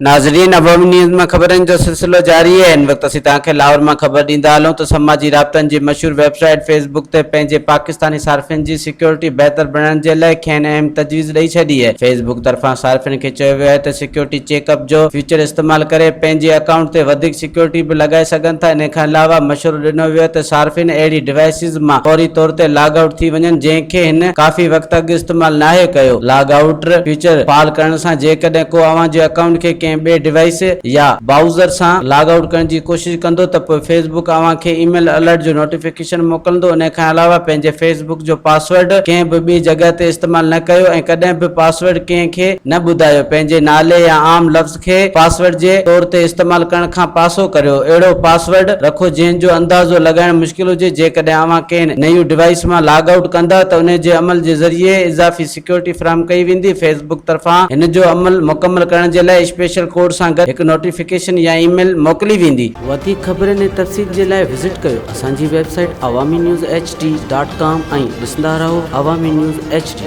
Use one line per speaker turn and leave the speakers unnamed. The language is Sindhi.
ناظرين عوامي نيوز مان خبرن جو سلسلو جاري آهي هن وقت اسين توهان کي لاهور مان خبر ڏيندا هلون ته سماجي رابطن جي مشهور ويب سائيٽ فيس بڪ تي پنهنجي پاڪستاني صارفين جي سيڪيورٽي بهتر بڻائڻ جي لاء کين اهم تجويز ڏئي ڇڏي آهي فيس بڪ طرفان صارفين کي چيو ويو آهي ته سيڪيورٽي چيڪ اپ جو فيچر استعمال ڪري پنهنجي اڪائونٽ تي وڌيڪ سيڪيورٽي به لڳائي سگهن ٿا ان کان علاوه مشورو ڏنو ويو آهي ته صارفين اهڙي ڊوائيسز مان فوري طور تي لاگ آئوٽ ٿي وڃن جنهن کي هن ڪافي وقت اڳ استعمال ناهي ڪيو. لاگ آئوٽ فيچر فعال ڪرڻ سان جيڪڏهن ڪو اوهان جي اڪائونٽ کي ڪنهن ٻئي ڊوائيس يا بائوزر سان لاگ آئوٽ ڪرڻ جي ڪوشش ڪندو ته پوء فيس بڪ اوهان کي اي ميل الرٽ جو نوٽيفڪيشن موڪلندو. ان کان علاوه پنهنجي فيس بڪ جو پاسورڊ ڪنهن به ٻي جڳهه تي استعمال نه ڪيو ۽ ڪڏهن به پاسورڊ ڪنهن کي نه ٻڌايو. پنهنجي نالي يا عام لفظ کي پاسورڊ جي طور تي استعمال ڪرڻ کان پاسو ڪريو. اهڙو پاسورڊ رکو جنهن جو اندازو لڳائڻ مشڪل هجي. جيڪڏهن اوهان ڪنهن نيون ڊوائيس مان لاگ آئوٽ ڪندا ته انهي جي عمل جي ذريعي اضافي سيڪيورٽي فراهم ڪئي ويندي. فيس بڪ طرفان هن جو عمل مڪمل ڪرڻ جي لاء اسپيشل ڪوڊ سان گڏ هڪ نوٽيفڪيشن يا اي ميل موڪلي ويندي. وڌيڪ خبرن ۽ تفصيل جي لاء وزٽ ڪيو اسان جي website Awami news H D dot com ۽ ڏسندا رهو عوامي نيوز ايڇ ڊي.